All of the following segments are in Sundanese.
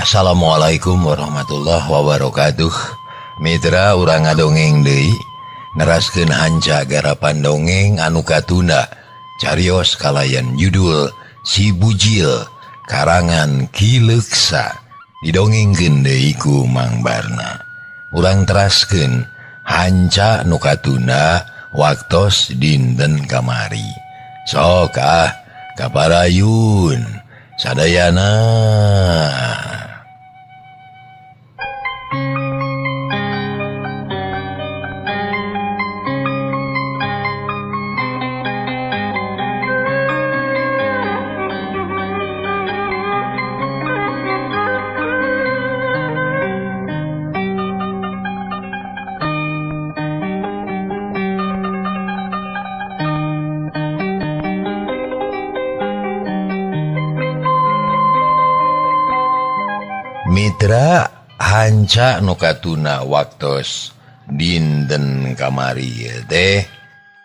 Assalamualaikum warahmatullahi wabarakatuh. Mitra urang ngadongeng deui neraskeun hanca garapan dongeng anu katunda carios kalayan judul Si Bujil karangan Ki Leuksa didongengkeun deui ku Mang Barna. Urang teraskeun hanca nu katunda waktos dinten kamari. Sok ah kaparayun sadayana. Mitra hanca nu katuna waktos dinten kamari teh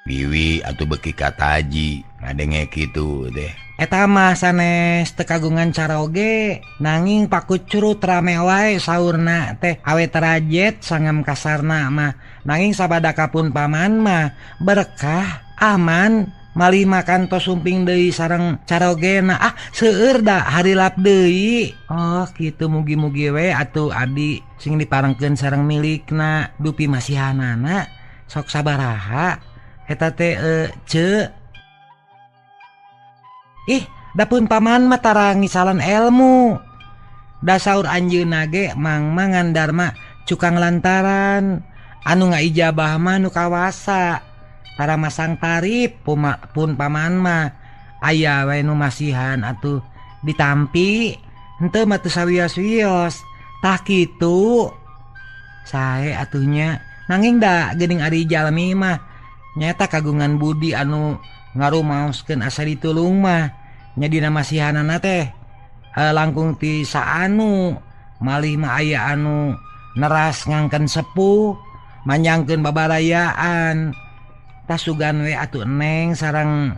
Wiwi atuh beuki kataji ngadenge kitu teh. Eta mah sanes teu kagungan caroge nanging pakucurut rame wae saurna teh awe terajet sangam kasarna mah nanging sabada kapun paman mah berkah aman malih makan tos sumping deui sareng carogena ah seueur da harilap deui. Oh kitu mugi-mugi we atuh abdi sing diparengkeun sareng milikna dupi masihanana sok sabaraha eta teh ce. Ih dapun paman mah tara ngisalan ilmu da saur anjeunna ge mangmangan dharma cukang lantaran anu ngaijabah mah nu kawasa tara masang tarif pun paman mah aya we nu masihan atuh ditampi henteu mah teu sawios-wios tah kitu sae atuhnya nanging da geuning ari jalmi mah nyaeta kagungan budi anu ngarumaoskeun asa ditulung mah nya dina masihanana teh langkung ti saanu malih mah aya anu neras ngangken sepuh manjangkeun babarayaan tasugan we atuh neng sareng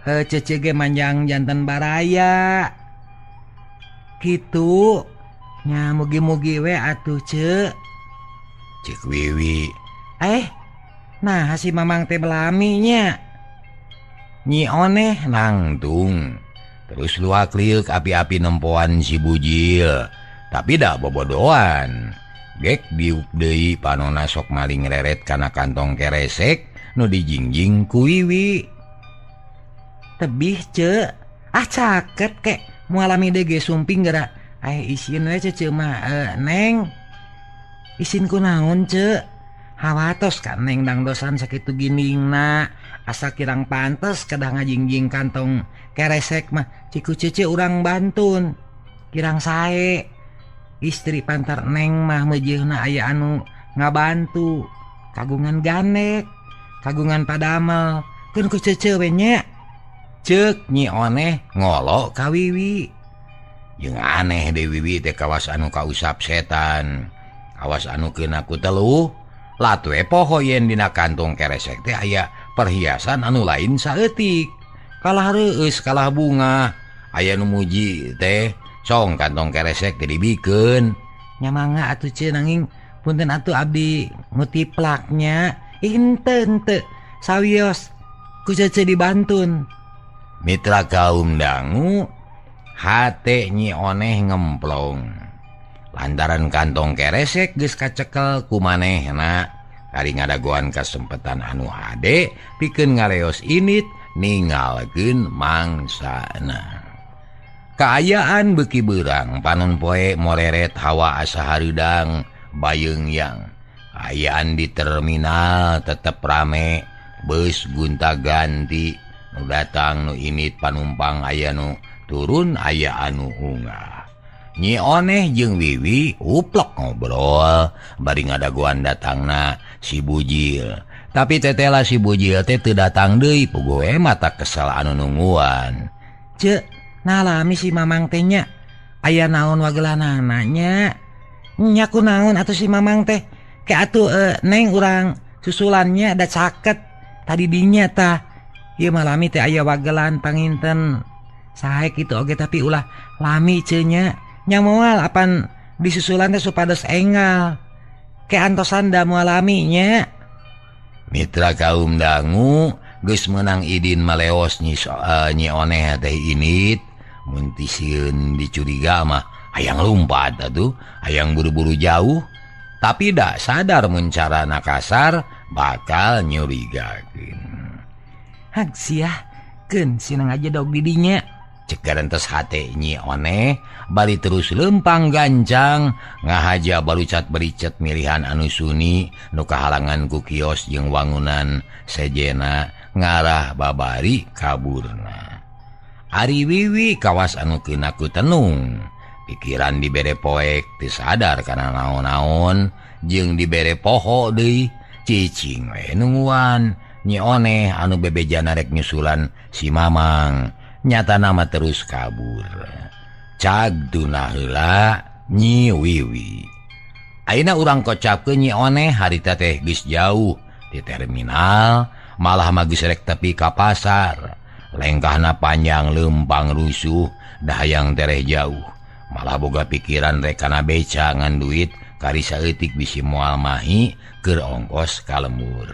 cece ge manjang janten baraya kitu nya mugi-mugi we atuh ce. Cek Wiwi. Nah si mamang teh belami nya Nyi Oneh nangtung terus luak liuk api-api nempoan si Bujil tapi dah bobodoan gek diuk deui panona sok maling reret kana kantong keresek nu dijingjing ku Wiwi. Tebih ce ah caket kek mualami deui ge sumping geura isin we cece mah neng isin ku naon ce hawatos ka neng dangdosan sakitu giningna asa kirang pantes kedah ngajingjing kantong keresek mah ciku cece urang bantun kirang sae istri pantar neng mah meujeuhna aya anu ngabantu kagungan ganek kagungan padamel keun ku cece we nya. Ceuk Nyi Oneh ngolok ka Wiwi. Jeung aneh deui Wiwi teh kawas anu kausap setan kawas anu keuna ku teluh latwe poho yen dina kantong keresek teh aya perhiasan anu lain saeutik kalah reueus kalah bunga aya nu muji teh cong kantong keresek teh dibikeun nya mangga atuh ce nanging punten atuh abdi ngutiplaknya henteu henteu sawios ku cece dibantun. Mitra kaum dangu hate Nyi Oneh ngemplong lantaran kantong keresek geus kacekel ku manehna ari ngadagoan kasempetan anu hade pikeun ngaleos init ningalkeun mangsana. Kaayaan beuki beurang panon poe moreret hawa asa hareudang bayeung-yang. Kaayaan di terminal tetep rame bus gonta-ganti nu datang nu init panumpang aya nu turun aya anu unggah. Nyi Oneh jeung Wiwi uplek ngobrol bari ngadagoan datangna si Bujil. Tapi tetela si Bujil teh teu datang deui puguh mata kesel anu nungguan. Ce nalami si mamang teh nya aya naon wagelanana nya nya ku naon atuh si mamang teh ke atuh neng urang susulannya da caket tadi dinya tah ieu malami teh aya wagelan panginten sae kitu oge tapi ulah lami ce nya Nya moal apan disusulan teh supados enggal. Ke antosan da moal lami nya. Mitra kaum dangu geus meunang idin maleos nyi Oneh teh init mun tisieun dicuriga mah hayang lumpat atuh, hayang buru-buru jauh. Tapi dak sadar mun carana kasar bakal nyurigakeun. Hag siah keun sinang aja dog didinya. Cek garentes hate Nyi Oneh bari terus lempang gancang ngahaja barucat bericet milihan anu suni nu kahalangan ku kios jeung wangunan sejena ngarah babari kaburna. Ari Wiwi kawas anu keuna ku tenung pikiran dibere poek teu sadar kana naon-naon jeung dibere poho deui cicing we nungguan Nyi Oneh anu bebejana rek nyusulan si Mamang nyata nama terus kabur. Cag duna heula Nyi Wiwi. Ayeuna urang kocapkeun Nyi Oneh harita teh geus jauh di terminal malah mah geus rek tepi ka pasar. Lengkahna panjang lempang rusuh da hayang tereh jauh. Malah boga pikiran rek kana beca ngan duit kari saeutik bisi moal mahi keur ongkos ka lembur.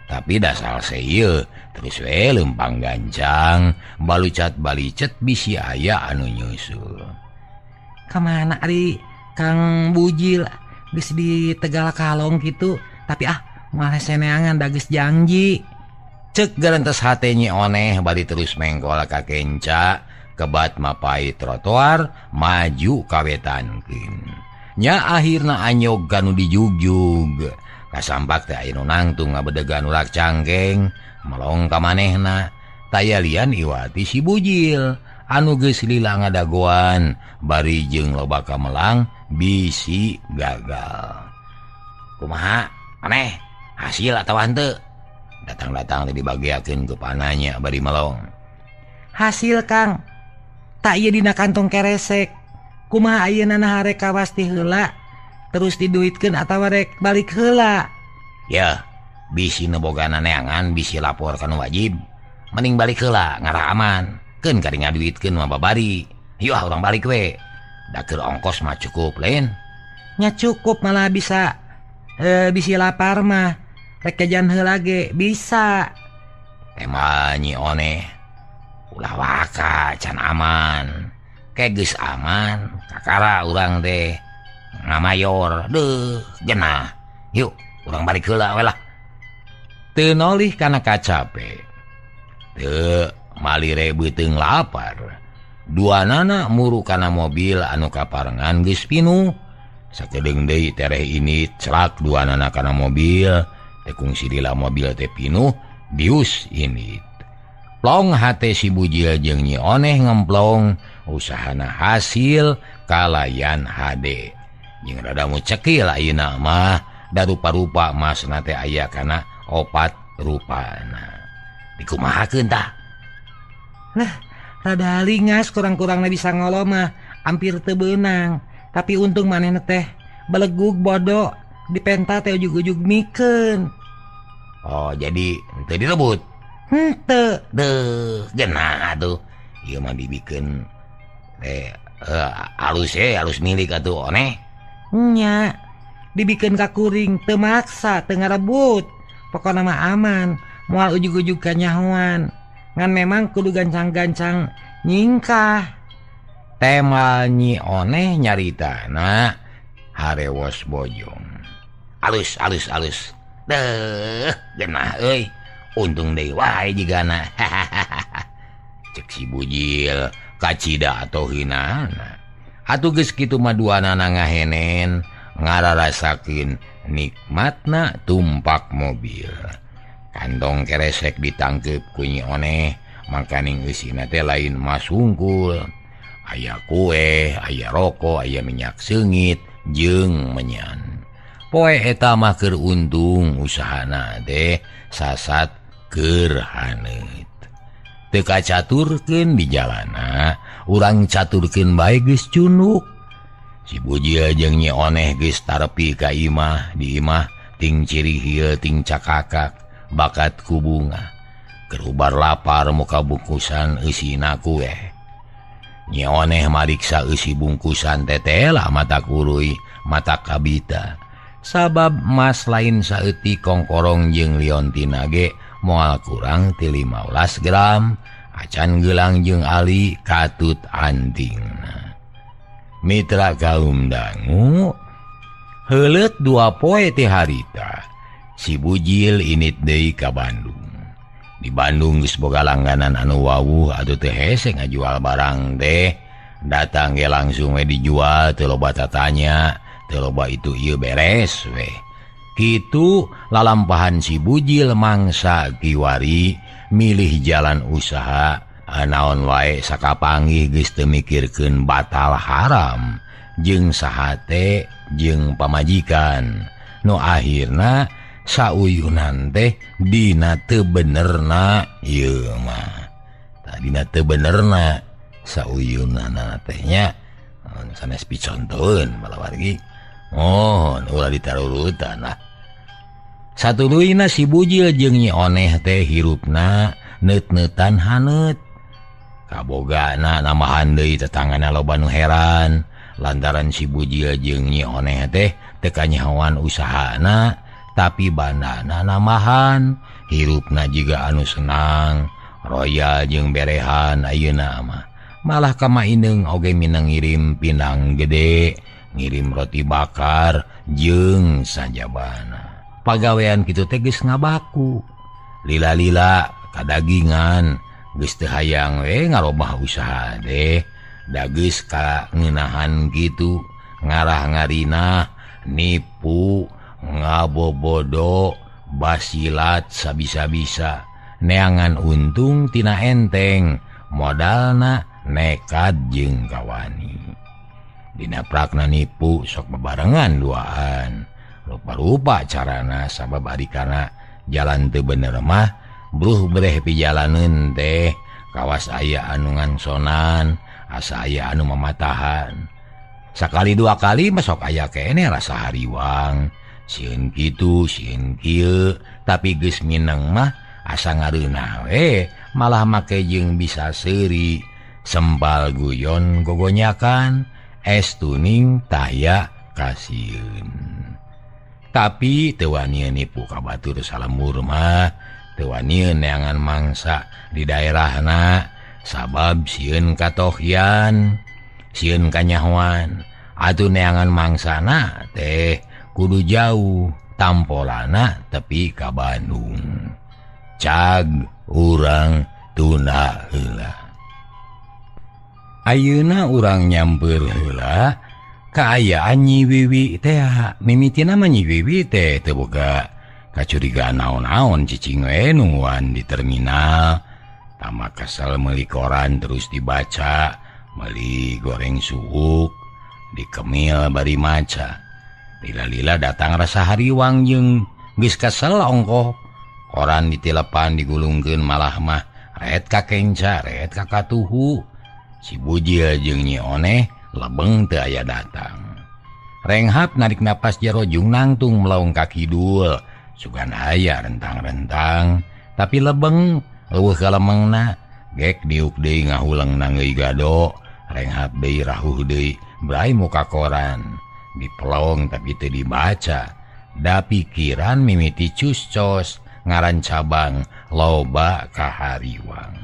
Tapi dasar seieu terus we lempang gancang balucat balicet bisi aya anu nyusul. Kamana ari Kang Bujil geus di Tegal Kalong kitu, tapi ah moal seneangan da geus janji. Cek garentes hate Nyi Oneh bari terus mengkol ka kenca kebat mapai trotoar maju kawetankeun. Nya akhirna anyog kanu dijugjug. Kasampak teh aya nu nangtung ngabedegan urak cangkeng melong ka manehna. Taya lian iwati si Bujil anu geus lila ngadagoan bari jeung loba kamelang bisi gagal. Kumaha aneh hasil atawa henteu? Datang-datang teh dibagiakeun ku pananya bari melong. Hasil Kang, tak ieu dina kantong keresek. Kumaha ayeuna nah rek kawas ti heula terus diduitkeun atawa rek balik heula? Ya, bisi nu bogana neangan bisi lapor kana wajib. Mending balik heula ngarah aman. Keun kari ngaduitkeun mah babari. Yeuh urang balik we. Da keur ongkos mah cukup lain. Nya cukup malah bisa bisi lapar mah. Rek jajan heula ge bisa. Tema Nyi Oneh ulah waka can aman. Ke geus aman kakara urang teh ngamayor deuh genah. Yuk urang balik heula we lah. Teu nolih kana kacape. Teu malire beuteung lapar. Duanana muru kana mobil anu kaparengan geus pinuh. Sakedeung deui tereh ini celak duanana kana mobil. Teh kungsi lila mobil teh pinuh bius ini. Plong hate si Bujil jeung Nyi Oneh ngemplong usahana hasil kalayan hade. Jeung rada mu cekil ayeuna mah da rupa-rupa masna teh aya kana opat rupana. Dikumahakeun tah? Nah, rada lingas kurang-kurangna bisa ngolo mah hampir teu beunang. Tapi untung manehna teh belegug bodoh dipenta teh ujug-ujug mikeun. Oh, jadi teu direbut. Henteu. Deuh, genah atuh. Ieu mah dibikeun alus alus milik atuh Oneh. Nya, dibikeun ka kuring teu maksa, teu ngarebut. Pokona mah aman, moal ujug-ujug kanyahoan. Ngan memang kudu gancang-gancang nyingkah. Tema Nyi Oneh nyaritana harewos bojong. Alus alus alus. Deuh, genah euy. Untung deui wae jigana. Cek si Bujil kacida atau hinana. Atuh geus kitu mah duanana ngahenen ngararasakeun nikmatna tumpak mobil. Kantong keresek ditangkep ku Nyi Oneh, mangkaning eusina teh lain mas hungkul. Aya kue, aya rokok, aya minyak seungit jeung menyan. Poe eta mah keur untung usahana teh sasat keur haneut. Teu kacaturkeun di jalana, urang caturkeun bae geus cunuk. Si Bujil jeung Nyi Oneh geus tarepi ka imah, di imah ting ciri hieu ting cakakak bakat ku bunga. Kerubar lapar muka bungkusan eusina kue. Nyi Oneh mariksa eusi bungkusan tetela mata kuruy mata kabita. Sabab emas lain saeutik kongkorong jeung liontina ge moal kurang ti 15 gram acan gelang jeung ali katut antingna. Mitra kaum dangu heuleut 2 poe teh harita si Bujil init deui ka Bandung. Di Bandung geus boga langganan anu wawuh atuh teu hese ngajual barang teh datang ge langsung we dijual teu loba tatanya teu loba itu ieu beres we. Kitu lalampahan si Bujil mangsa kiwari milih jalan usaha naon wae sakapanggih geus teu mikirkeun batal haram jeung sahate jeung pamajikan nu akhirna sauyunan teh dina teu benerna ieu mah. Tadina teu benerna sauyunanna teh nya sanes picontoeun balawargi. Oh, ulah ditarurutan lah. Satuluyna si Bujil jeung Nyi Oneh teh hirupna neut-neutan haneut. Kabogana namahan deui tetanggana loba nu heran lantaran si Bujil jeung Nyi Oneh teh teu kanyahoan usahana tapi bandana namahan hirupna jiga anu senang royal jeung berehan ayeuna mah. Malah ka maineung oge minang ngirim pinang gede, ngirim roti bakar jeung sajabana. Pagawean kitu teh geus ngabaku. Lila-lila kadagingan geus teu hayang we ngarobah usaha teh. Da geus ka ngeunahan kitu, ngarah ngarinah, nipu, ngabobodo, basilat sabisa-bisa. Neangan untung tina enteng, modalna nekat jeung kawani. Dina prakna nipu sok bebarengan duaan. Rupa-rupa carana sabab ari kana jalan teu bener mah bruh breh pijalaneun teh kawas aya anu ngangsonan, asa aya anu mamatahan. Sakali dua kali mah sok aya keneh rasa hariwang. Sieun kitu, sieun kieu, tapi geus mineng mah asa ngareunah we, malah make jeung bisa seuri. Sempal guyon gogonyakan, es tuning taya kasieun. Tapi teu wani nipu ka batur salemur mah, teu wani neangan mangsa di daerahna sabab sieun katohyan, sieun kanyahoan. Atuh neangan mangsana teh kudu jauh, tampolana tepi ka Bandung. Cag urang tuna heula. Ayeuna urang nyamper heula kaayaan Nyi Wiwi teh. Mimitina mah Nyi Wiwi teh teu boga kacurigaan naon-naon cicing we nungguan di terminal. Tama kesel meuli koran terus dibaca, meuli goreng suuk, dikemil bari maca. Lila-lila datang rasa hariwang jeung geus kesel ongkoh. Koran ditilepan digulungkeun malah mah ret ka kenca, ret ka katuhu. Si Bujil jeung Nyi Oneh lebeng teu aya datang. Renghap narik napas jero jung nangtung melaung ka kidul. Sugan aya rentang-rentang, tapi lebeng leuweuh kalemengna. Gek diuk deui ngahuleng nangeui gado, renghap deui rahuh deui brai muka koran. Dipelong tapi teu dibaca. Da pikiran mimiti cuscos ngaran cabang loba kahariwang.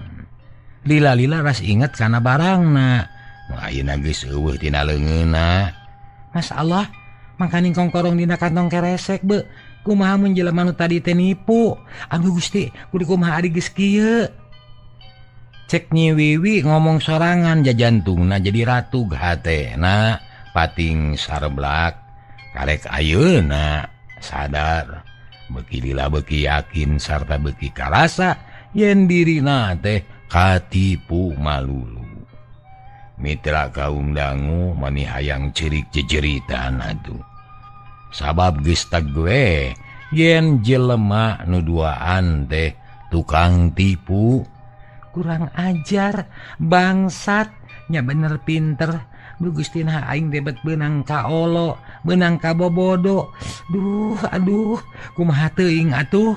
Lila-lila ras inget kana barangna. Ayeuna geus eueuh tina leungeunna. Masallah, mangkaning kongkorong dina kantong keresek be. Kumaha mun jelema nu tadi teh nipu? Aduh Gusti, kudu kumaha ari geus kieu. Cek Nyi Wiwi ngomong sorangan jajantungna jadi ratug hatena pating sarblak. Karek ayeuna sadar beuki lila beuki yakin sarta beuki karasa yen dirina teh katipu malulu. Mitra kaum dangu mani hayang cerik jejeritan atuh. Sabab geus teg we yen jelema nu duaan teh tukang tipu. Kurang ajar bangsat nya bener pinter. Duh Gusti nah aing debet beunang ka olo, beunang ka bobodo. Duh aduh kumaha teuing atuh.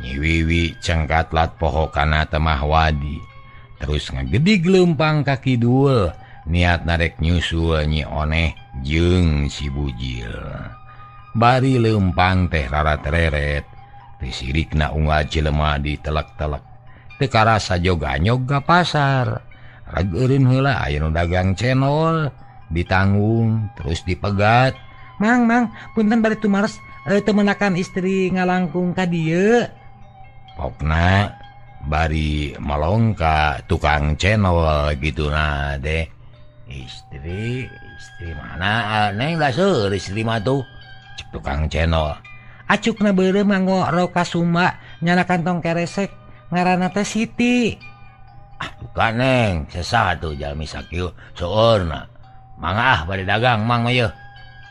Nyi Wiwi cengkatlat poho kana temah wadi. Terus ngagedig leumpang ka kidul niat narek nyusul Nyi Oneh jeung si Bujil. Bari leumpang teh rarat-reret teu sirikna unggal jelema ditelek-telek. Teu karasa joganyog ka pasar. Reg eureun heula aya nu dagang cenol ditanggung terus dipegat. Mang mang punten bari tumaros teu menakan istri ngalangkung ka dieu. Pokna bari melongka tukang cenol gitu nah deh. Istri istri mana neng lah seur istri mah tuh cek tukang cenol. Acukna beureum nganggo rok kasumba nyana kantong keresek ngaranna teh Siti. Ah bukan neng sesah tuh jalmi sakieu seueurna. Mangga ah bade dagang mang mah yeuh.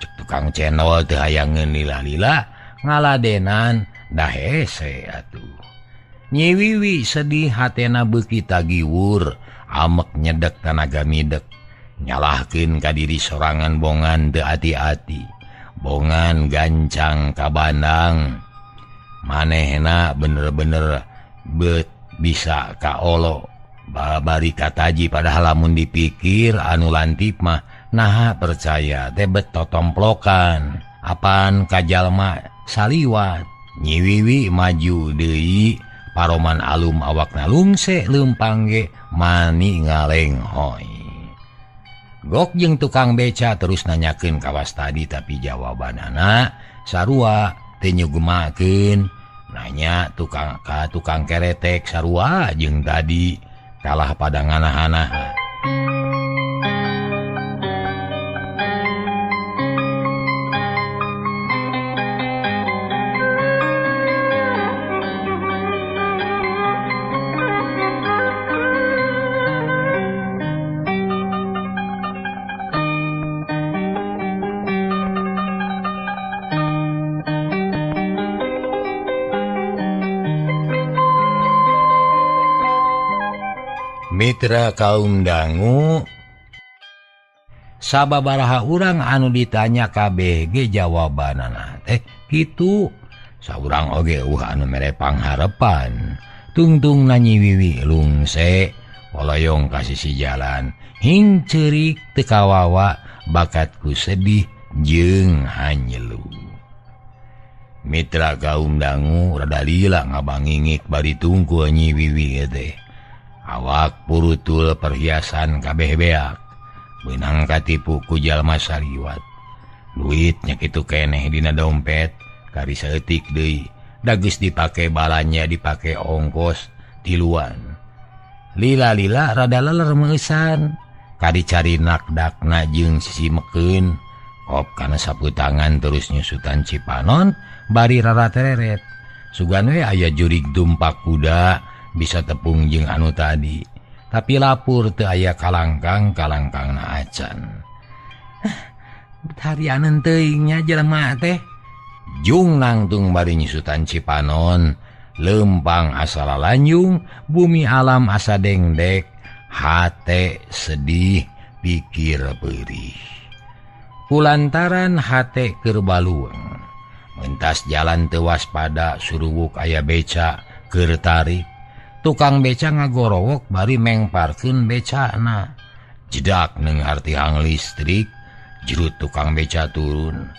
Cek tukang cenol teu hayangeun lila-lila ngaladenan da hese atuh. Nyi Wiwi sedih hatena beuki tagiwur amek nyedek tanaga midek nyalahkeun ka diri sorangan bongan teu ati-ati bongan gancang ka bandang manehna bener-bener bet bisa kaolo babari kataji padahal lamun dipikir anu lantip mah naha percaya teh bet totomplokan apan ka jalma saliwat. Nyi Wiwi maju deui paroman alum awakna lungse leumpang ge mani ngalenghoy. Gok jeung tukang beca terus nanyakeun kawas tadi tapi jawabanana sarua teu nyugemakeun. Nanya tukang ka tukang keretek sarua jeung tadi kalah pada nganah-anah. Mitra kaum dangu sababaraha urang anu ditanya KBG jawabanana teh kitu saurang oge anu mere pangharepan tungtung na Nyi Wiwi lungse waloyong ka sisi jalan hing ceurik teu kawawa bakatku sedih jeung hanyelu. Mitra kaum dangu rada lila ngabangingik bari tungkul Nyi Wiwi teh. Awak purutul perhiasan kabeh beak beunang katipu ku jalma saliwat. Duitnya kitu keneh dina dompet kari saeutik deui da geus dipake balanja dipake ongkos tiluan. Lila-lila rada leler meusan kari cari nakdakna jeung sisimekeun kop kana sapu tangan terus nyusutan Cipanon bari raratereret. Sugan we aya jurig tumpak kuda bisa tepung jeung anu tadi tapi lapur teu aya kalangkang kalangkangna acan. Harianeun teuing nya jelema teh jung nangtung bari nyusutan Cipanon lempang asa lalanjung bumi alam asa dengdek hate sedih pikir perih kulantaran hate keur balueng mentas jalan teu waspada suruwuk aya beca keur tarik. Tukang beca ngagorowok bari mengparkeun becana. Jedak neunghar tihang listrik, jerut tukang beca turun.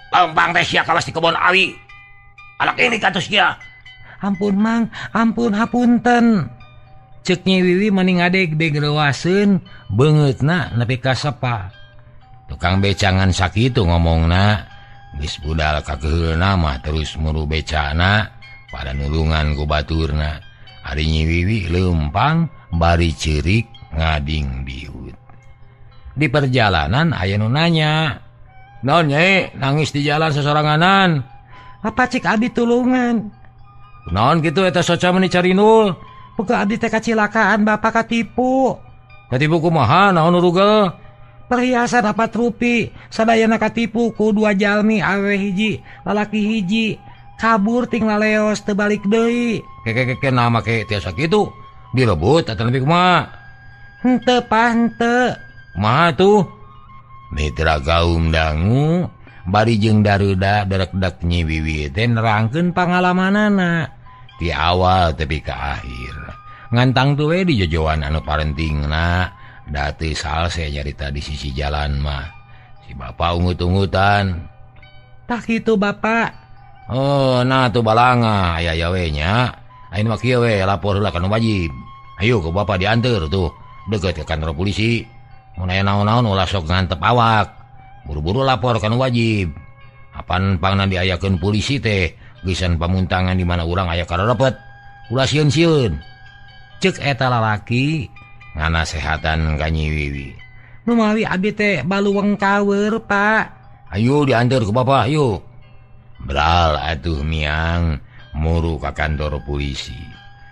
Lempang teh sia kawas di kebon awi. Anak ini katus sia. Ampun mang, ampun hapunten. Ceuk Nyi Wiwi mani ngadegdeg reuaseun beungeutna nepi ka sepa. Tukang beca ngan sakitu ngomongna, geus budal ka keuheulna mah terus muru becana pada nulungan ku baturna. Ari Nyi Wiwi leumpang bari ceurik ngading diut. Di perjalanan aya nu nanya, "Naon Nyai nangis di jalan sasoranganan?" Apa cik abdi tulungan? Naon kitu eta soca meuni carinul? Buka abdi teh kacilakaan bapak katipu. Katipu kumaha naon nu rugel? Perhiasan 4 rupi sadayana katipu ku 2 jalmi awewe hiji lalaki hiji. Kabur ting laleos teu balik deui. Keke nama ke tiasa kitu direbut atau lebih kumaha? Henteu pah henteu. Kumaha tuh? Mitra kaum dangu bari jeung daruda darekdak Nyi Wiwi teh nerangkeun pangalamanana ti awal tepi ka akhir. Ngantang tuh we di jojoan anu parentingna da teu salse nyarita di sisi jalan mah. Si bapak ungut-ungutan. Tah kitu bapak. Oh, nah tuh balanga aya aya we nya. Ayeuna mah kieu we lapor heula ka nu wajib. Ayo ke bapak diantar tuh deket ke kantor polisi. Mun aya naon-naon ulah sok ngantep awak. Buru-buru lapor ka nu wajib. Apan pangna diayakeun polisi teh geusan pamuntangan di mana urang aya kararepet. Ulah sieun-sieun. Cek eta lalaki nganasehatan ka Nyi Wiwi. Numawi abdi teh baluweng kaweur, Pak. Ayo diantar ke bapak, ayo. Bral atuh miang muru ka kantor polisi.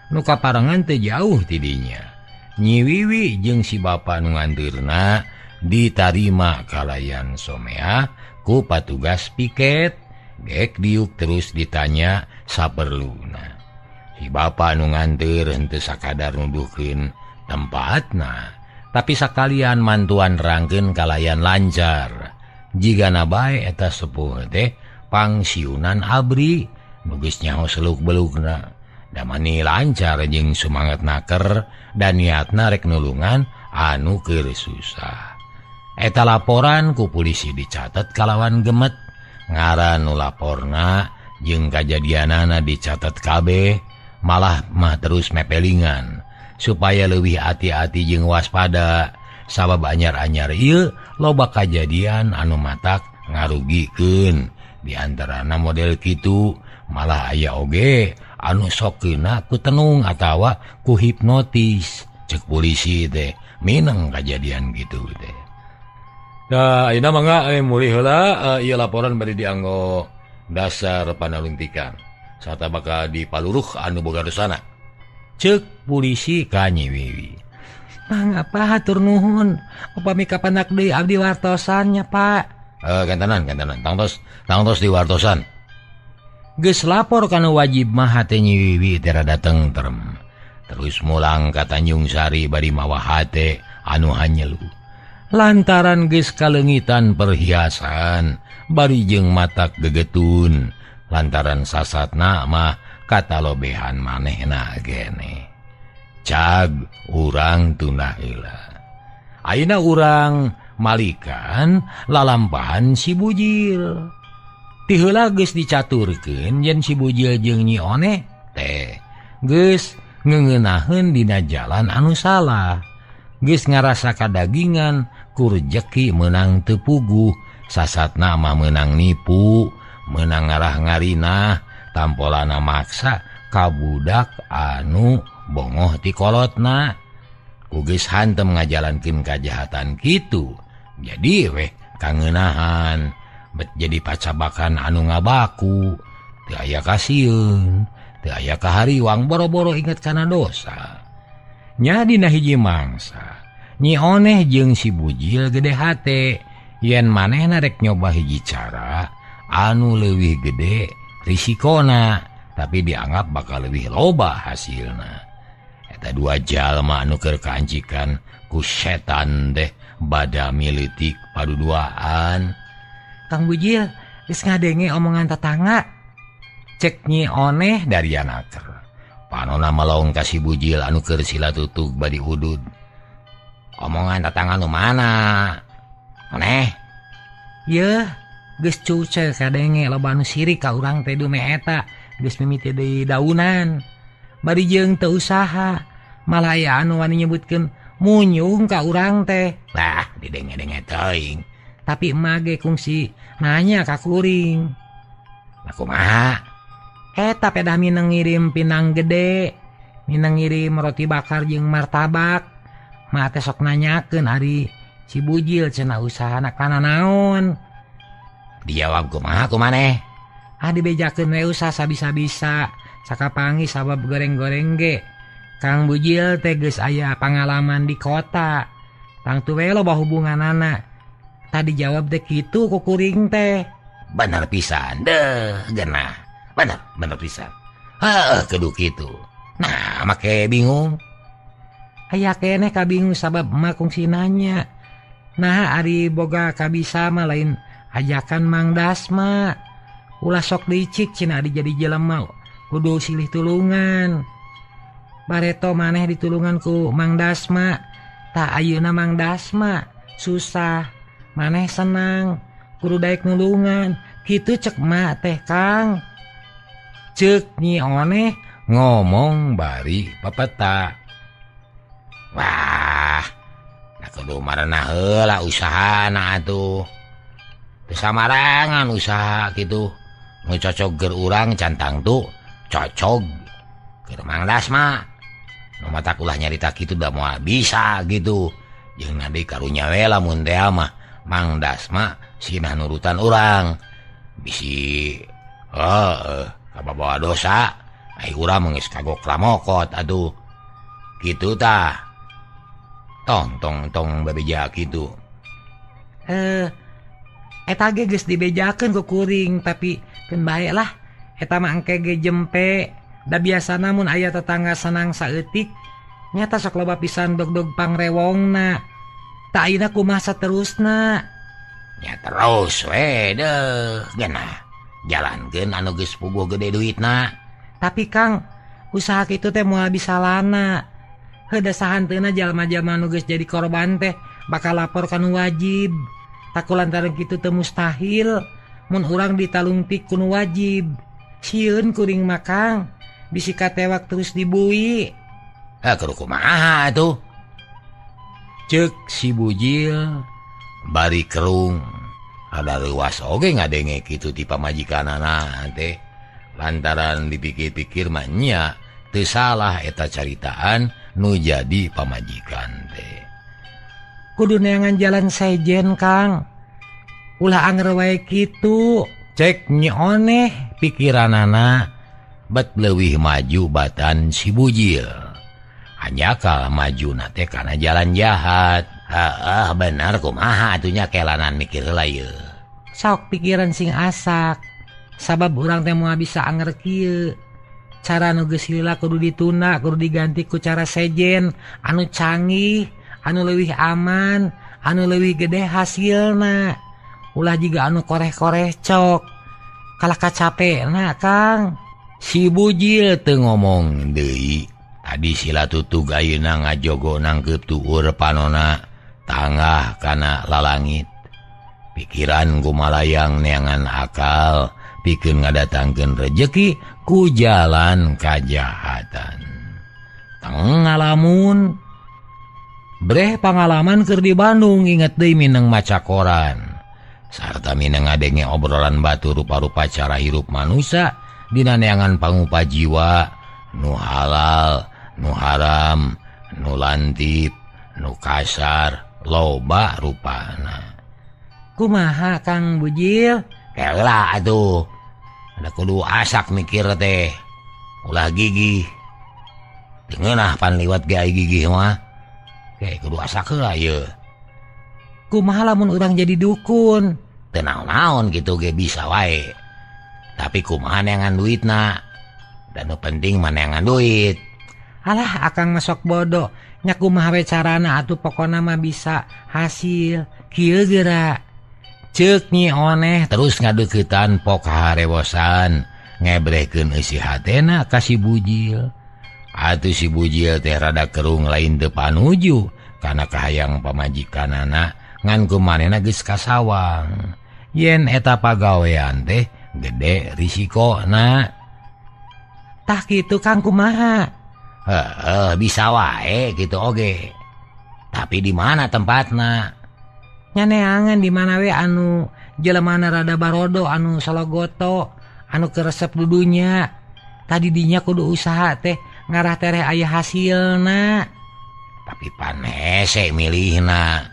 Nu kaparengan teu jauh tidinya. Nyi Wiwi jeung si bapa nu nganteurna ditarima kalayan somea ku patugas piket. Gek diuk terus ditanya saperluna. Si bapa nu nganteur henteu sakadar nuduhkeun tempatna, tapi sakalian mantuan rangkeun kalayan lancar. Jigana bae eta sepuh teh pangsiunan abri nu geus nyaho seluk-belukna. Damani lancar jeung sumanget naker dan niatna rek nulungan anu keur susah. Eta laporan ku polisi dicatet kalawan gemet. Ngaran nu laporna jeung kajadianana dicatet kabeh. Malah mah terus mepelingan supaya leuwih hati-hati jeung waspada sabab anyar-anyar ieu loba kajadian anu matak ngarugikeun. Di antarana model kitu malah aya oge anu sok keuna ku tenung atawa ku hipnotis. Cek polisi teh mineng kajadian gitu teh. Nah, ayeuna mangga mulih heula ieu laporan bade dianggo dasar panalungtikan. Sarta bakal dipaluruh anu boga dosana. Cek polisi ka Nyi Wiwi. Mangga hatur nuhun. Upami kapanak deui abdi wartosan nya, Pak. Gantanan. Tangtos di wartosan. Geus lapor kana wajib mah hate Nyi Wiwi teh rada tengtrem. Terus mulang ka Tanjung Sari bari mawa hate anu hanyelu. Lantaran geus kaleungitan perhiasan bari jeung matak gegetun. Lantaran sasatna mah katalobehan manehna gene. Cag urang tuna heula. Ayeuna urang malikan lalampahan si Bujil. Ti heula geus dicaturkeun yen si Bujil jeung Nyi Oneh teh geus ngeungenaheun dina jalan anu salah. Geus ngarasa kadagingan ku rejeki meunang teu puguh, sasatna mah meunang nipu. Menang ngarah ngarinah tampolana maksa kabudak anu bongoh ti kolotna. Ku geus hantem ngajalankeun kajahatan kitu jadi weh kangeunahan bet jadi pacabakan anu ngabaku. Teu aya kasieun, teu aya kahariwang, boro-boro inget kana dosa. Nya dina hiji mangsa Nyi Oneh jeung si Bujil gede hate yen manehna rek nyoba hiji cara anu leuwih gede risikona tapi dianggap bakal leuwih loba hasilna. Eta dua jalma anu keur kaancikan ku setan teh bada militik paduduaan. Kang Bujil geus ngadenge omongan tetangga. Cek Nyi Oneh dari anaker. Panona melong ka si Bujil anu keur sila tutug badi udud. Omongan tetangga nu mana? Oneh. Yeuh, geus cuce kadenge loba anu sirik ka urang teh dume eta geus mimiti deui daunan. Bari jeung teu usaha, malah aya anu wani nyebutkeun munyung ka urang teh. Lah, didenge-denge teuing. Tapi emak ge kungsi nanya ka kuring. Lah kumaha? Eta pedah mineng ngirim pinang gede, mineng ngirim roti bakar jeung martabak. Mah teh sok nanyakeun ari si Bujil cenah usahana kana naon. Dijawab kumaha ku maneh? Ah dibejakeun we usaha sabisa-bisa, sakapangi sabab goreng-goreng ge. Kang Bujil teh geus aya pangalaman di kota. Tangtu we loba hubunganana. Tadi jawab teh kitu ku kuring teh. Bener pisan deh, genah. Bener pisan. Heuh, kudu kitu. Nah, make bingung. Aya keneh kabingung sabab emak kungsi nanya. Nah, ari boga kabisa mah lain ajakan Mang Dasma. Ulah sok licik cenah ari jadi jelema kudu silih tulungan. Bareto maneh ditulungan ku Mang Dasma. Tak ayeuna Mang Dasma susah, maneh senang, kudu daek nulungan. Kitu cek mak teh Kang. Cek Nyi Oneh ngomong bari pepeta. Wah, nah kudu marenah heula usahana atuh. Teu samarangan usaha kitu. Nu cocog keur urang can tangtu cocog keur Mang Dasma. Nu matak ulah nyarita kitu da moal bisa gitu. Jeung nadi karunya we lamun teh mah Mang Dasma sinah nurutan urang. Bisi heeh kabawa dosa. Ai urang geus kagok lamokot atuh. Kitu tah. Tong tong tong bebeja kitu. Eta ge geus dibejakeun ku kuring tapi keun bae lah. Eta mah engke ge jempe. Da biasana mun aya tetangga senang saeutik nyata sok loba pisan dog-dog pangrewongna. Tak ayeuna kumaha saterusna? Nya terus we deuh geunah. Jalankeun anu geus puguh gede duitna. Tapi Kang, usaha kitu teh moal bisa lana. Heuh da sahanteuna jalma-jalma nu geus jadi korban teh bakal lapor ka nu wajib. Taku lantaran kitu teu mustahil mun urang ditalungtik ku nu wajib. Sieun kuring mah Kang, bisi katewak terus dibui. Kudu kumaha atuh? Ceuk si Bujil bari kerung. Ada leuwas oge ngadenge kitu ti pamajikanana teh. Lantaran dipikir-pikir mah nya teu salah eta caritaan nu jadi pamajikan teh. Kudu neangan jalan sejen Kang. Ulah anger wae kitu. Cek Nyi Oneh pikiranana bet leuwih maju batan si Bujil. Hanjakal majuna teh kana jalan jahat. Heeh bener kumaha atuh nya kelanan mikir heula ieu. Sok pikiran sing asak. Sabab urang teh moal bisa anger kieu. Cara nu geus lila kudu ditunda, kudu diganti ku cara sejen anu canggih, anu leuwih aman, anu leuwih gede hasilna. Ulah jiga anu koreh-koreh cok. Kalah kacapena Kang. Si Bujil teu ngomong deui. Tadi sila tutug ayeuna ngajogo nangkeup tuur panona tangah kana lalangit. Pikiran gumalayang neangan akal pikeun ngadatangkeun rejeki ku jalan kajahatan. Teng ngalamun. Breh pangalaman keur di Bandung inget deui mineng maca koran. Sarta mineng ngadenge obrolan batu rupa-rupa cara hirup manusia dina neangan pangupa jiwa nu halal, nu haram, nu lantip, nu kasar, loba rupana. Kumaha Kang Bujil? Kela atuh. Ada kudu asak mikir teh. Ulah gigih. Teu ngeunah pan liwat ge ai gigih mah. Ke kudu asak heula ieu. Kumaha lamun urang jadi dukun? Teu naon-naon kitu ge bisa wae. Tapi kumaha neangan duitna? Dan nu penting mah neangan duit. Alah akang mah sok bodoh. Nya kumaha we carana atuh pokona mah bisa hasil. Kieu geura. Ceuk Nyi Oneh terus ngadeuketan pok harewosan ngebrehkeun eusi hatena ka si Bujil. Atuh si Bujil teh rada kerung lain teu panuju kana kahayang pamajikanana ngan kumanehna geus kasawang. Yen eta pagawean teh gede risikona. Tah kitu Kang kumaha? Heeh, bisa wae kitu oge. Tapi di mana tempatna? Nyaneangan di mana we anu jelemana rada barodo anu salogoto anu keresep dudunya. Tadi dinya kudu usaha teh ngarah tereh aya hasilna. Tapi pan hese milihna.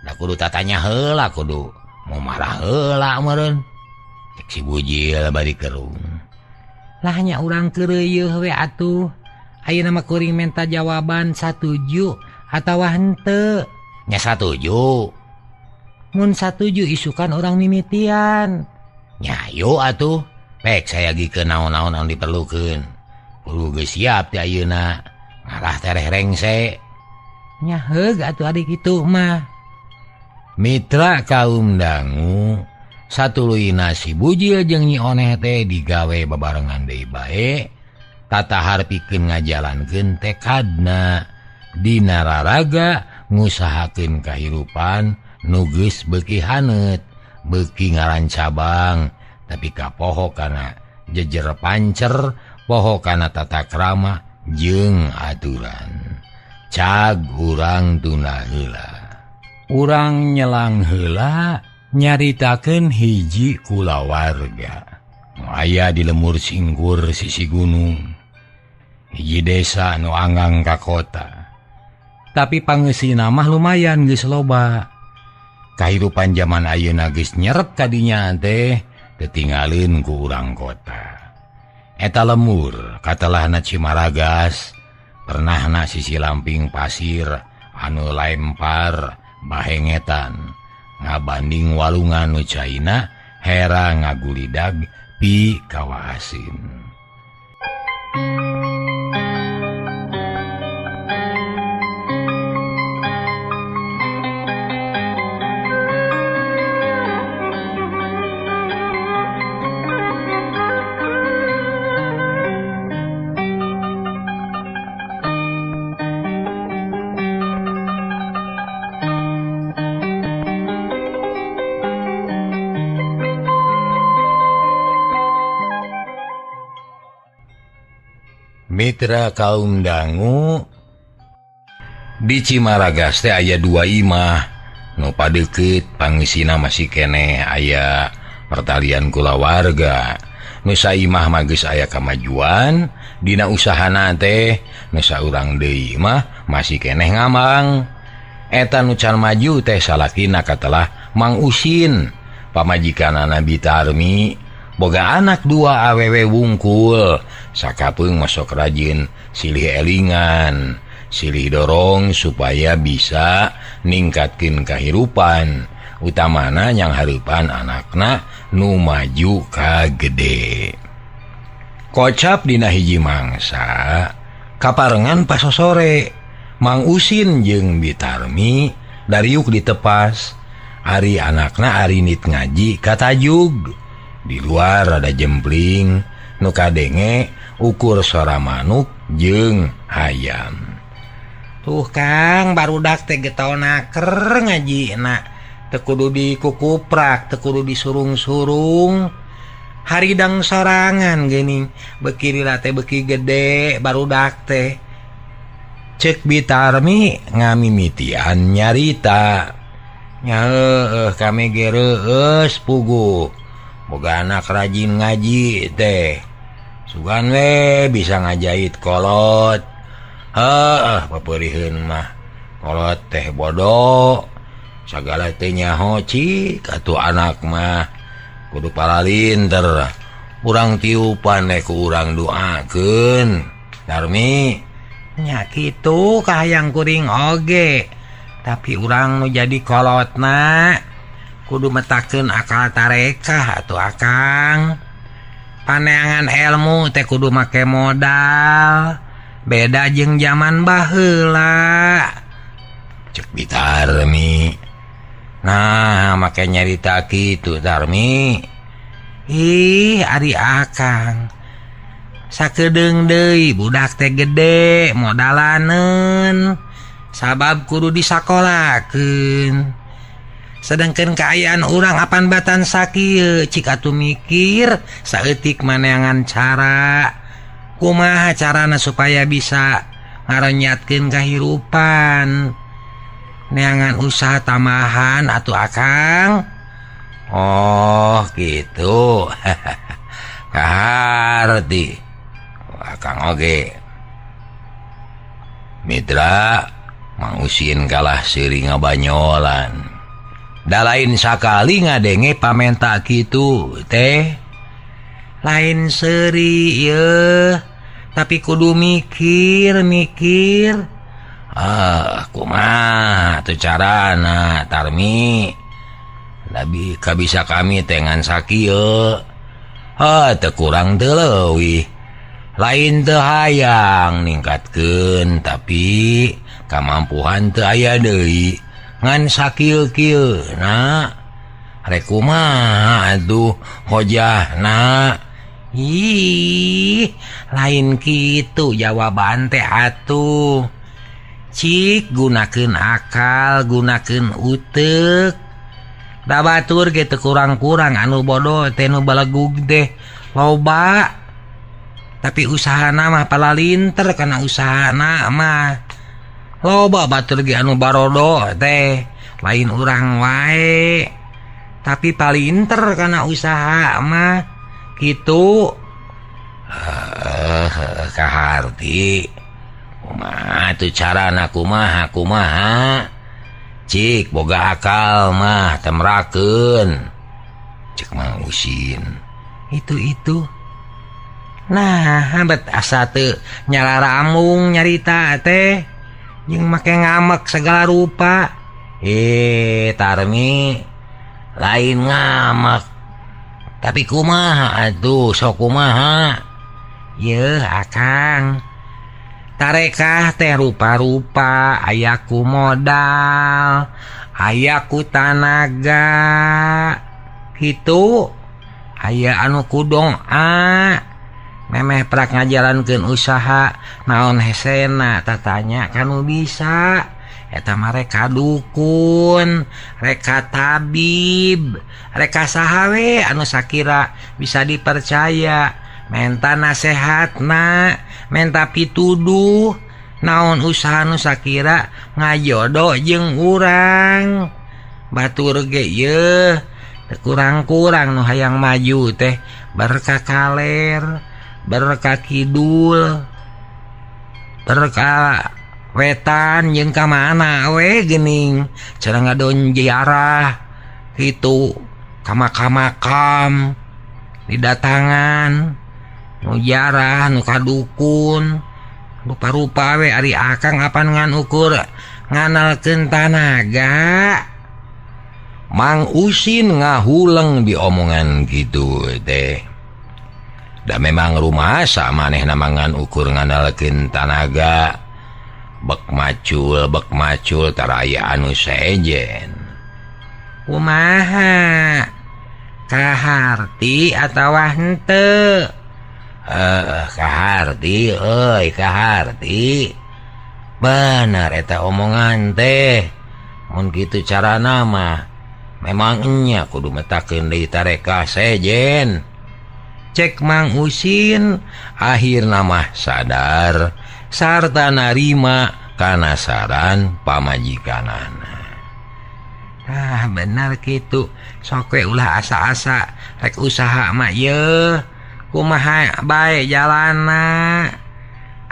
Da kudu tatanya heula kudu mau marah heula meureun. Cek si Bujil bari kerung. Lah nya urang keureuyeun we atuh. Ayeuna mah kuring menta jawaban satuju atawa henteu. Nya satuju. Mun satuju isukan urang mimitian. Nya ayo atuh. Pek saya gikeun naon-naon anu diperlukeun. Kudu geus siap ti ayeuna. Ngarah tereh rengse. Nya heug atuh ari kitu mah. Mitra kaum dangu satuluyna si Bujil jeung Nyi Oneh teh digawe babarengan deui bae. Tatahar pikeun ngajalankeun tekadna dina raraga ngusahakeun kahirupan nu geus beuki haneut beuki ngarancabang tapi kapoho kana jejer pancer poho kana tata krama jeung aturan. Cag urang tuna heula. Urang nyelang heula nyaritakeun hiji kulawarga nu aya di lemur singkur sisi gunung. Hiji desa nu anggang ka kota. Tapi pangeusina mah lumayan geus loba. Kahirupan jaman ayeuna geus nyerep kadinya teh tetinggalin ku urang kota. Eta lemur katelahna Cimaragas, pernahna sisi lamping pasir anu lempar bahengetan ngabanding walungan nu caina hera ngagulidag pi kawa asin. Mitra kaum dangu di Cimaragas teh aya dua imah nu padeukeut pangeusina masih keneh aya pertalian kulawarga. Nu saimah mah geus aya kamajuan dina usahana teh, nu saurang deui mah masih keneh ngamang. Eta nu can maju teh salakina katelah Mang Usin, pamajikanana Bitarmi, boga anak dua awewe wungkul. Sakapeung masuk rajin silih elingan, silih dorong supaya bisa ningkatkeun kahirupan, utamana yang hareupan anakna nu maju ka gede. Kocap dina hiji mangsa kaparengan pasosore Mang Usin jeung Bitarmi dariuk ditepas. Ari anakna arinit ngaji katajug. Di luar ada jempling nu kadenge ukur suara manuk jeung hayam. Tuh Kang, barudak teh getonaker ngajina. Teu kudu dikukuprak, teu kudu disurung-surung. Haridang sorangan geuning, beuki lila teh beuki gede barudak teh. Cek Bitarmi ngamimitian nyarita. Nya heueuh kami ge reueus puguh. Boga anak rajin ngaji teh. Sugan we bisa ngajait kolot. Heuh papeuriheun mah kolot teh bodoh. Sagala teh nyaho cik atuh anak mah kudu paralinter. Urang tiupan we ku urang doakeun. Darmi nya kitu kahayang kuring oge. Tapi urang nu jadi kolotna kudu metakeun akal tarekah atuh Akang. Paneangan ilmu teh kudu make modal. Beda jeung zaman baheula. Cek Bitarmi. Nah, make nyarita kitu Tarmi. Ih, ari Akang. Sakedeung deui budak teh gede modalaneun. Sabab kudu disakolakeun. Sedangkan keayaan urang apan batan sakieu cik atuh mikir saeutik maneangan cara. Kumaha carana supaya bisa ngarenyatkeun kahirupan. Neangan usaha tambahan atuh Akang. Oh gitu. Kaharti Akang oge. Mitra Mang Usin kalah seuri ngabanyolan. Da lain sakali ngadenge pamenta kitu teh. Lain seuri ieu, tapi kudu mikir-mikir. Ah, kumaha tuh carana Tarmi? Lebih kabisa kami teh ngan sakieu. Ah, teu kurang teu leuwih. Lain teu hayang ningkatkeun tapi kamampuhan teu aya deui. Ngan sakieu-kieu na. Rek kumaha atuh hojahna? Ih, lain kitu jawaban teh atuh. Cik gunakeun akal, gunakeun uteuk. Da batur ge teu kurang-kurang anu bodoh teh nu balegug teh loba. Tapi usahana mah palalinter kana usahana mah. Loba batur ge anu barodo teh, lain urang wae. Tapi palinter kana usaha mah. Gitu kaharti kumaha tuh carana kumaha kumaha cik boga akal mah temrakeun cek Mang Usin itu nah bet asa teu nyalaramung nyarita teh jeung make ngamek segala rupa Tarmi lain ngamek tapi kumaha atuh sok kumaha yeuh akang tarekah teh rupa-rupa aya ku modal aya ku tanaga kitu aya anu ku doa memeh prak ngajalankeun usaha naon hesena tatanya kanu bisa eta mah reka dukun, reka tabib, reka saha we anu sakira bisa dipercaya, menta nasehatna, menta pituduh, naon usaha nu sakira ngajodoh jeung urang. Batur ge yeuh, teu kurang-kurang nu hayang maju teh berka kaler, berka kidul, berka wetan jeung ka mana we geuning cara ngadon ziarah kitu ka makam-makam didatangan nu ziarah nu ka dukun rupa-rupa we ari akang apan ngan ukur nganalkeun tanaga. Mang Usin ngahuleng di omongan kitu teh da memang rumasa manehna mangan ukur nganalkeun tanaga bek macul taraya anu sejen. Kumaha kaharti atawa henteu? Kaharti euy kaharti bener eta omongan teh mun kitu carana mah memang nya kudu metakeun deui tareka sejen. Cek Mang Usin akhirna mah sadar sarta narima kana saran pamajikanana. Ah bener kitu sok we ulah asa-asa rek usaha mah yeuh kumaha bae jalana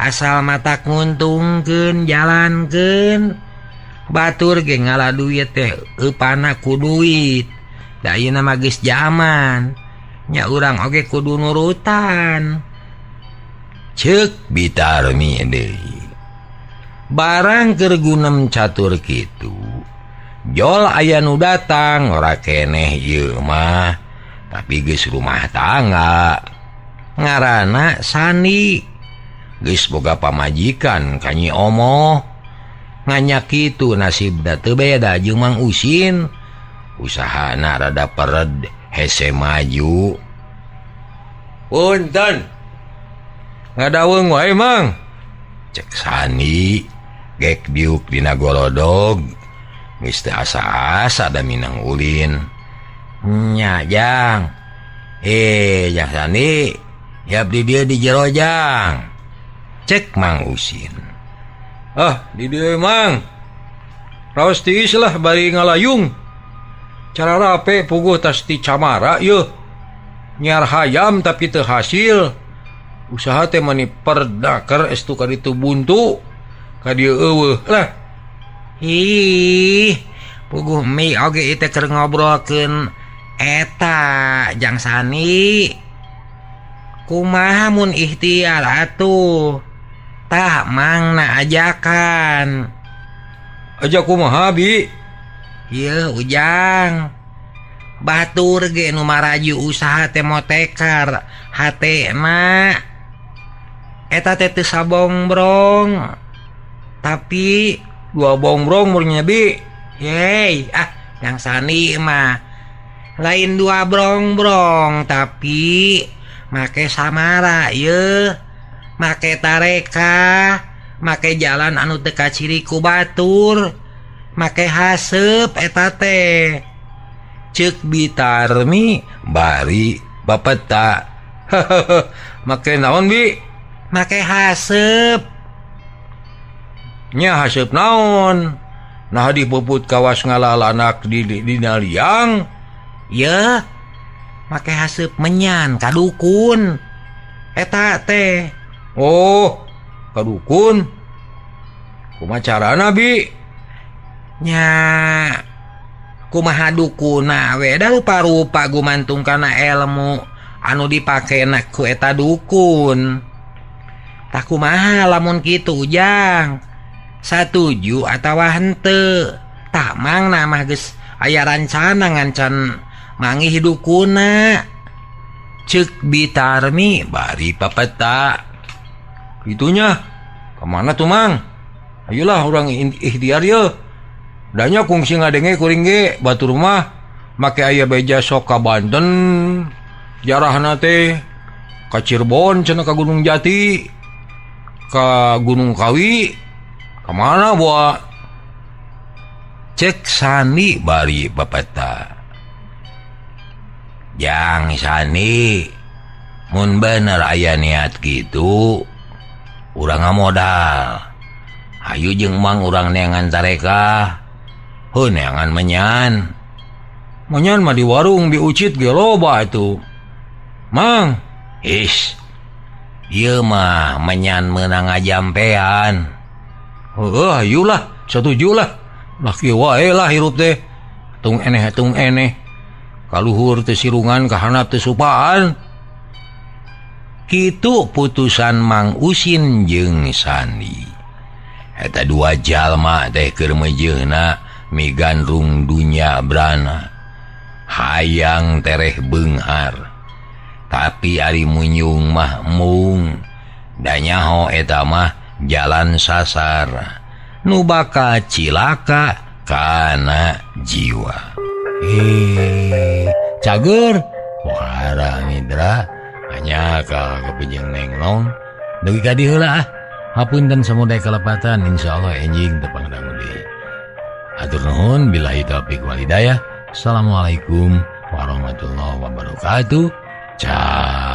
asal matak nguntungkeun jalankeun batur ge ngala duit teh eupana ku duit da ayeuna mah geus jaman nya urang oge kudu nurutan. Cek Bitarmi deui barang keur gunem catur kitu jol aya nu datang ora keneh ieu mah tapi geus rumah tangga ngaranna Sani geus boga pamajikan ka Nyi Omoh nganya kitu nasibna teu beda jeung Mang Usin usahana rada pered hese maju. Punten ngadaweung wae Mang cek Sani gek diuk dina golodog geus teu asa-asa da minang ulin nya jang jang Sani yap di dieu di jero jang cek Mang Usin. Ah di dieu Mang raos tiis lah bari ngalayung cara rape puguh tas ti camara yeuh nyiar hayam tapi teu hasil usaha teh mani perdaker estu ka ditu buntu ka dieu eueuh lah. Ih puguh mi oge ieu teh keur ngobrolkeun eta jang Sani kumaha mun ikhtiar atuh tah mangna ajakan. Ajak kumaha bi? Yeuh Ujang batur ge nu maraju usaha teh motekar hatena eta teh teu sabongbrong tapi dua bongbrong murnya bi. Yey ah yang Sani mah lain dua brongbrong tapi Make samara ye, make tareka, make jalan anu teu kaciri ku batur, make haseup eta teh. Ceuk Bitarmi bari bapeta. Make naon bi? Make haseup. Nya haseup naon? Nah dipuput kawas ngalalanak di dina liang. Ye, make haseup menyan ka dukun eta teh. Oh, ka dukun. Kumaha carana bi? Nya kumaha dukuna we da rupa-rupa gumantung kana ilmu anu dipakena ku eta dukun. Tah kumaha lamun kitu Ujang? Satuju atawa henteu? Tah mang na mah geus aya rancana ngancan mangih dukuna. Ceuk Bitarmi bari papeta. Kitunya kemana tuh mang? Ayolah urang ikhtiar ye. Danya kungsi ngadenge kuring ge batur mah make aya beja sok ka Banten jarahna teh ka Cirebon cenah ka Gunung Jati ka Gunung Kawi kemana buat? Cek Sani bari papeta. Jang Sani, mun bener aya niat gitu urang ngamodal. Hayu jeung mang urang neangan tareka. Heuh neangan menyan. Menyan mah di warung bi ucit ge loba atuh. Mang, is. Ieu mah menyan meunang ngajampean. Heuh, hayulah, satuju lah. Lah kieu wae lah hirup teh. Tung eneh tung eneh. Kaluhur teu sirungan kahanap teu supaan. Kitu putusan Mang Usin jeung Sandi. Eta dua jalma teh keur meujeuhna migandrung dunya brana. Hayang tereh beunghar. Tapi ari munyung mah mung. Da nyaho eta mah jalan sasar. Nu bakal cilaka kana jiwa. Cager pohara Nidra hanya ka kepijeng nenglong dugi ka dieu heula ah. Hapunten samudaya kalepatan, insyaallah enjing tepang dangu deui. Hatur nuhun, billahi taufik wal hidayah. Assalamualaikum warahmatullahi wabarakatuh. Ciao.